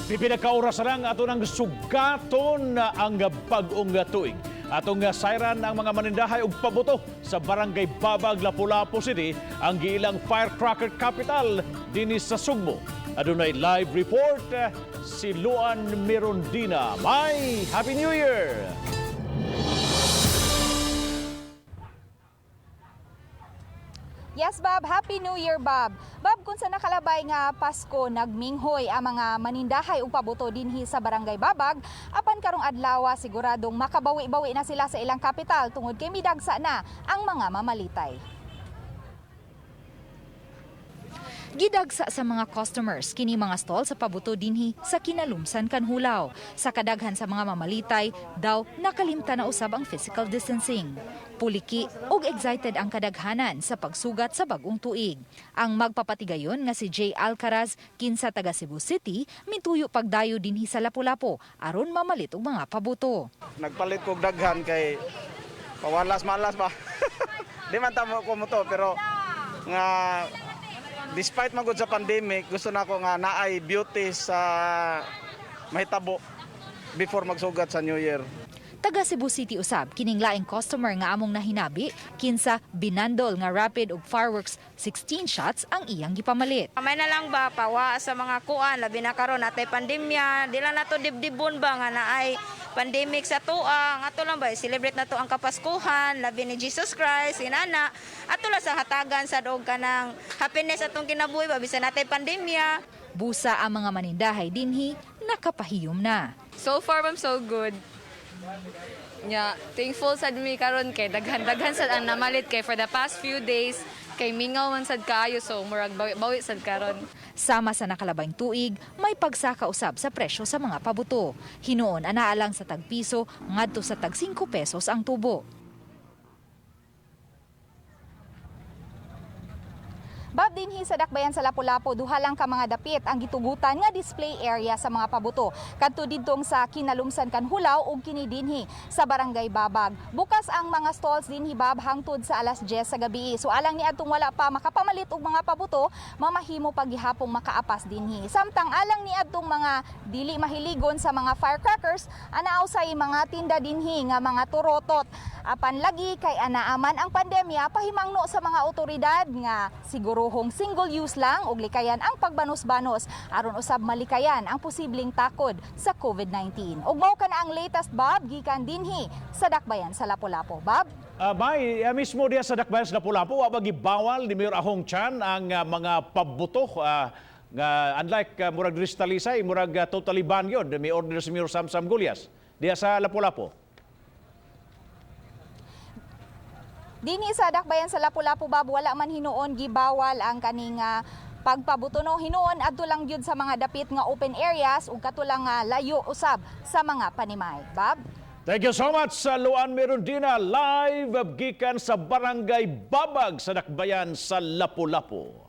Pipila ka oras lang ato nang sugaton ang bag-ong tuig. Atong sayran ang mga manindahay og pabuto sa Barangay Babag, Lapu-Lapu City, ang giilang firecracker capital dinhi sa Sugbo. Adunay live report si Luan Mirondina. May Happy New Year! Yes, Bob. Happy New Year, Bob. Bob, kung sa nakalabay nga Pasko, nagminghoy ang mga manindahay ug pabuto dinhi sa Barangay Babag, apan karong adlaw siguradong makabawi-bawi na sila sa ilang kapital tungod kay midagsa na ang mga mamalitay. Gidagsa sa mga customers kini mga stall sa pabuto dinhi sa kinalumsan kanhulaw. Sa kadaghan sa mga mamalitay daw nakalimta na usab ang physical distancing. Puliki ug excited ang kadaghanan sa pagsugat sa bagong tuig. Ang magpapatigayon nga si Jay Alcaraz, kinsa taga Cebu City, mituyo pagdayo dinhi sa Lapu-Lapu aron mamalit og mga pabuto. Nagpalit kog daghan kay pawalas malas ba. Di man tamo ko mo to, pero nga despite magud sa pandemic, gusto nako nga naay beauty sa mahitabo before magsugat sa New Year. Taga Cebu City usab kining laing customer nga among nahinabi, kinsa binandol nga rapid og fireworks 16 shots ang iyang gipamalit. Kamay na lang ba pawa sa mga kuan, labi na karon natay pandemya, di lang nato dibdibon ba nga naay pandemic sa tua, nga ato lang ba celebrate na to ang Kapaskuhan, labi ni Jesus Christ inana. Ato lang sa hatagan sa og kanang happiness atong kinabuhi ba bisan natay pandemya. Busa ang mga manindahay dinhi nakapahiyom na. So far, ma'am, so good. Yeah, thankful sad mi karon kay daghan-daghan sad ang namalit kay for the past few days kay mingaw man sad kaayo, so murag bawi-bawi sad karon. Sama sa nakalabayng tuig, may pagsaka usab sa presyo sa mga pabuto. Hinuon anaa lang sa tag piso ngadto sa tag 5 pesos ang tubo. Bob, dinhi sa Dakbayan sa Lapu-Lapu, duha lang ka mga dapit ang gitugutan nga display area sa mga pabuto. Kadto didtong sa kinalumsan kanhulaw ug kini dinhi sa Barangay Babag. Bukas ang mga stalls dinhi, Bob, hangtod sa alas 10 sa gabi. So alang ni adtong wala pa makapamalit og mga pabuto, mamahimo paghihapong makaapas dinhi. Samtang alang ni adtong mga dili mahiligon sa mga firecrackers, anaaw say mga tinda dinhi nga mga turotot. Apan lagi kay anaaman ang pandemya, pahimangno sa mga otoridad nga siguruhong single use lang ug likayan ang pagbanos-banos aron usab malikayan ang posibleng takod sa COVID-19. Ug mao kana ang latest, Bob, gikan dinhi sa Dakbayan sa Lapu-Lapu. Bob? May mismo diya sa Dakbayan sa Lapu-Lapu, wa ba gibawal ni Mayor Ahong Chan ang mga pabuto nga unlike murag diri sa Talisay, murag totally ban yun. May order si Mayor Samsam Gullas diya sa Lapu-Lapu. Dinhi sa Dakbayan sa Lapu-Lapu, Bob, wala man hinuon gibawal ang kaning pagpabuto, no. Hinuon adto lang gyud sa mga dapit nga open areas ug kato lang layo usab sa mga panimay. Bob? Thank you so much sa Luan Mirondina, live gikan sa Barangay Babag sa Dakbayan sa Lapu-Lapu.